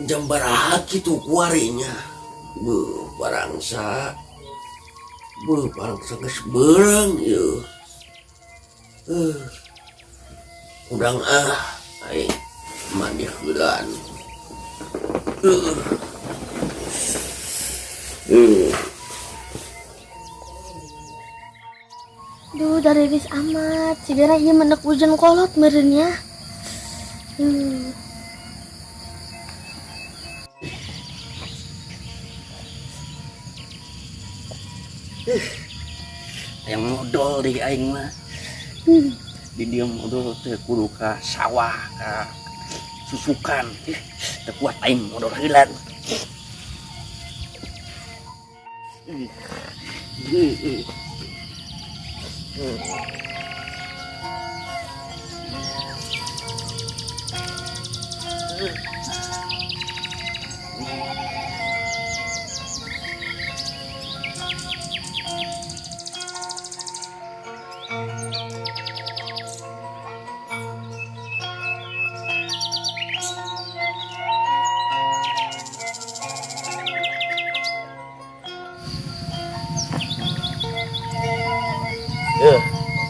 Jam baraha kitu kuarinya? Beuh, barangsa. Beuh, barangsa geus beurang ieu. Urang ah, aing mandi heulaan. Duh, dariris amat. Sigana ieu mendek hujan kolot meureun nya. Yang modol di aing mah. Di dieu modol teh kudu ka sawah, ka susukan. Ih, teu kuat aing modol heulan.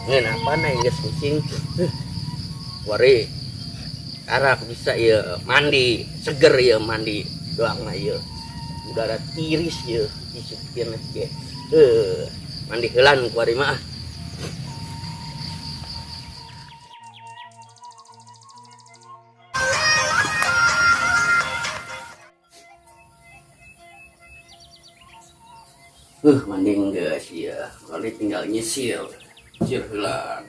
Ngeun apa na geus kucing? Wari. Karak bisa ieu mandi, seger ieu mandi doang mah ieu. Udara tiris ieu isukkeun ge. Mandi heulan ku ari mah. Mandi geus ieu. Kali tinggal nyisir. Nyisir heulan.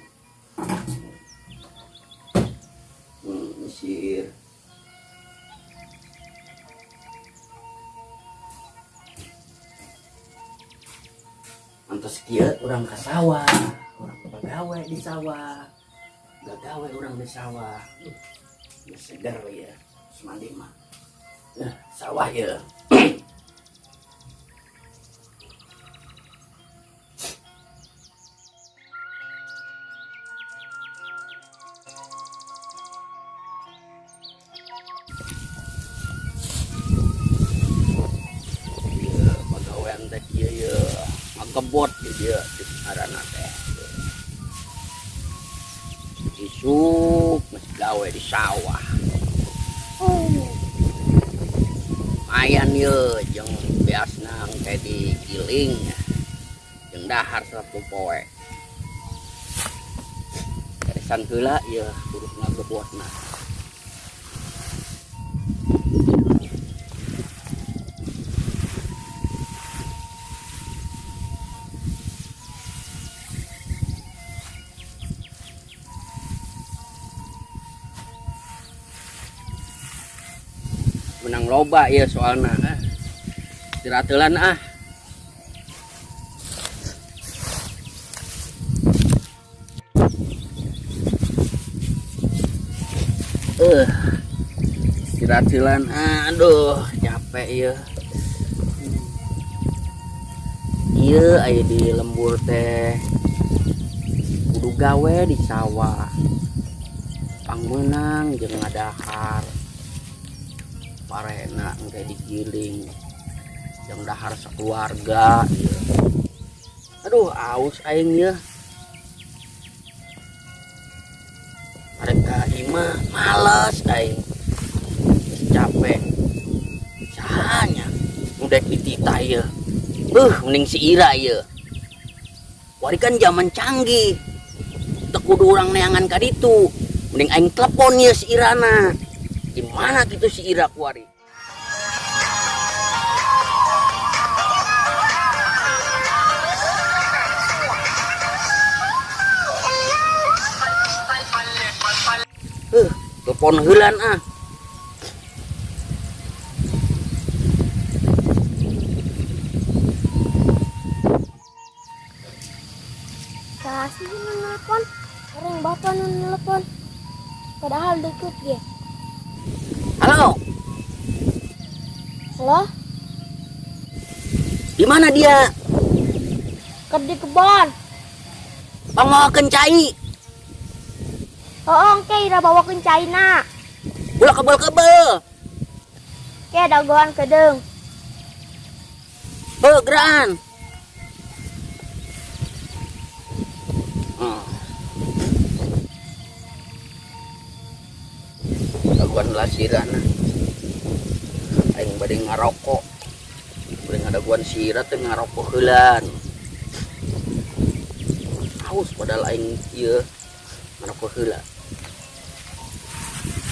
Nyisir. Antos kieu urang ka sawah, urang pagawe di sawah. Gagawe urang di sawah. Geus seger ya, geus mandi mah. Sawah ieu. Ngegebot di dia di ngaranna teh. Isuk masih gawe di sawah. Lumayan ye jeung beasna engke digiling jeung dahar satu poe. Beresan heula ieu kudu ngagebotna. Menang loba ya soalna. Istirahat heulan ah. Istirahat heulan. Aduh, capek ya. Ieu aya di lembur teh. Kudu gawe di sawah. Pangmeunang jeung ngadahar. Parena engke digiling jeung dahar sakeluarga ieu. Aduh, aus aing ieu. Arek ka imah males aing. Geus capek. Sahanya nu dek dititah ieu. Mending si Ira ieu. Wari kan zaman canggih. Teu kudu urang neangan ka ditu. Mending aing telepon ieu si Irana. Di mana kitu si Ira kuari? Telepon heulan ah. Kasih nu nelpon, orang bapak nu nelpon. Padahal deket ge. Halo. Halo? Di mana dia? Ke di kebon. Pangawakeun cai. Oh, oke, Ira bawakeun caina. Ulah kebel-kebel. Ke dagoan kedeung. Heuh, geraan. Dagoan lasirana. Aing bade ngarokok. Bade ngadagoan sira teh ngarokok heulan. Haus padahal aing ieu ngarokok heula.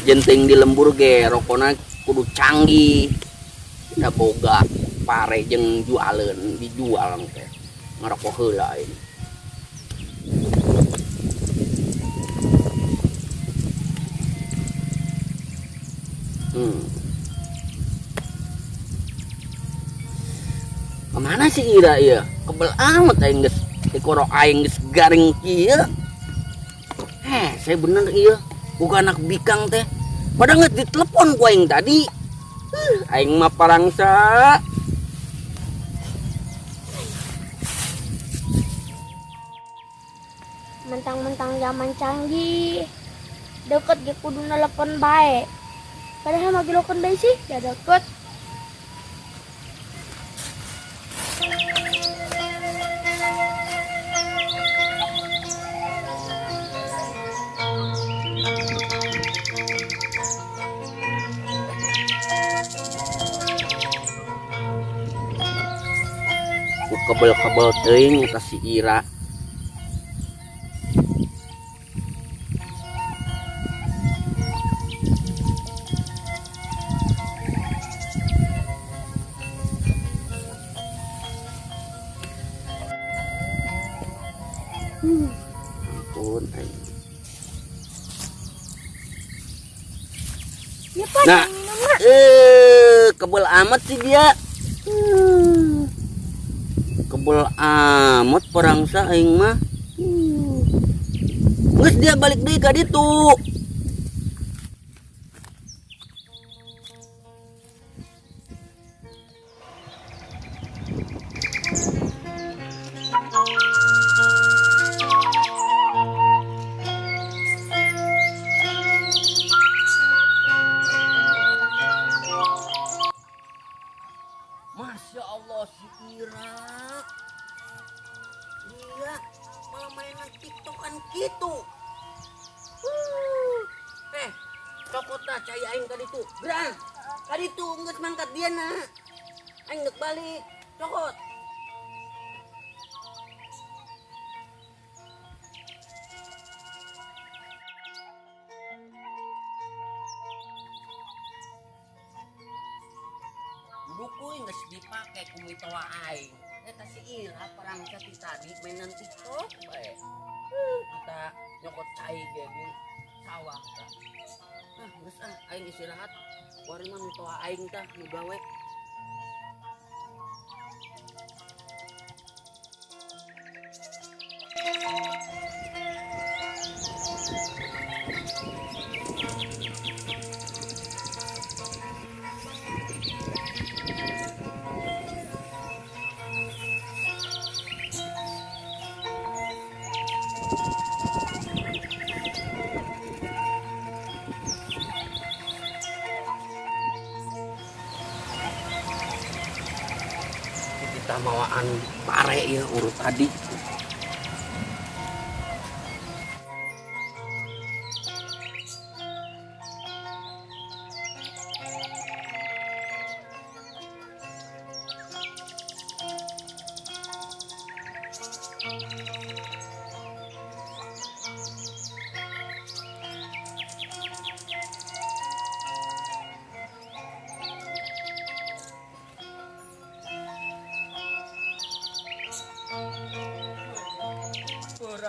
Jenting di lembur ge rokona kudu canggih. Da boga pare jeung jualeun, dijual teh. Ngarokok heula aing. Kemana sih Ira ieu? Kebel amat aing geus dikoro aing geus garing kieu. Saya bener ieu. Bukan anak bikang teh. Padahal geus ditelepon ku aing tadi. Aing mah parangsa. Mentang-mentang zaman canggih. Deket ge kudu nelepon bae. Padahal mah gelokeun bae sih, ya deket. Ku kebel-kebel teuing eta si Ira. Ampun, aing. Ya, Pak, Nah, yang minum, Nak. Kebel amat sih dia. Kebel amat perangsa aing mah. Geus dia balik deui ka ditu. Masya Allah si Ira. Iya, malah mainan TikTokan gitu. Cokot dah cai aing tadi tuh. Gerang. Tadi tuh geus mangkat dia nak. Aing geus balik. Cokot. Buku geus dipake ku mitoa aing. Eta si Ira parang ti tadi mainan TikTok bae. Kita nyokot cai ge di sawah tah. Ah, geus ah aing istirahat. Wari mah mitoa aing tah nu gawe. Kita mawaan pare ya urut tadi.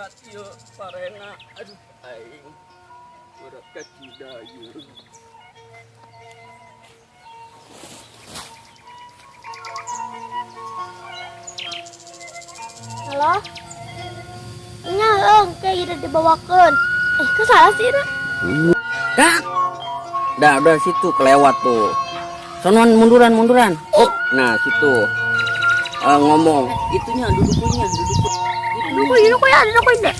Berat ieu parena. Aduh, aing. Berat kaki ieu. Halo? Nya heung kayak udah dibawakeun. Eh, kok salah sih, Ra? Dah. Dah, udah situ kelewat tuh. Sonoan munduran, munduran. Oh, nah situ. Eh, ngomong. Itunya dudukunya, duduku. Duduk, duduk ya, duduk deh.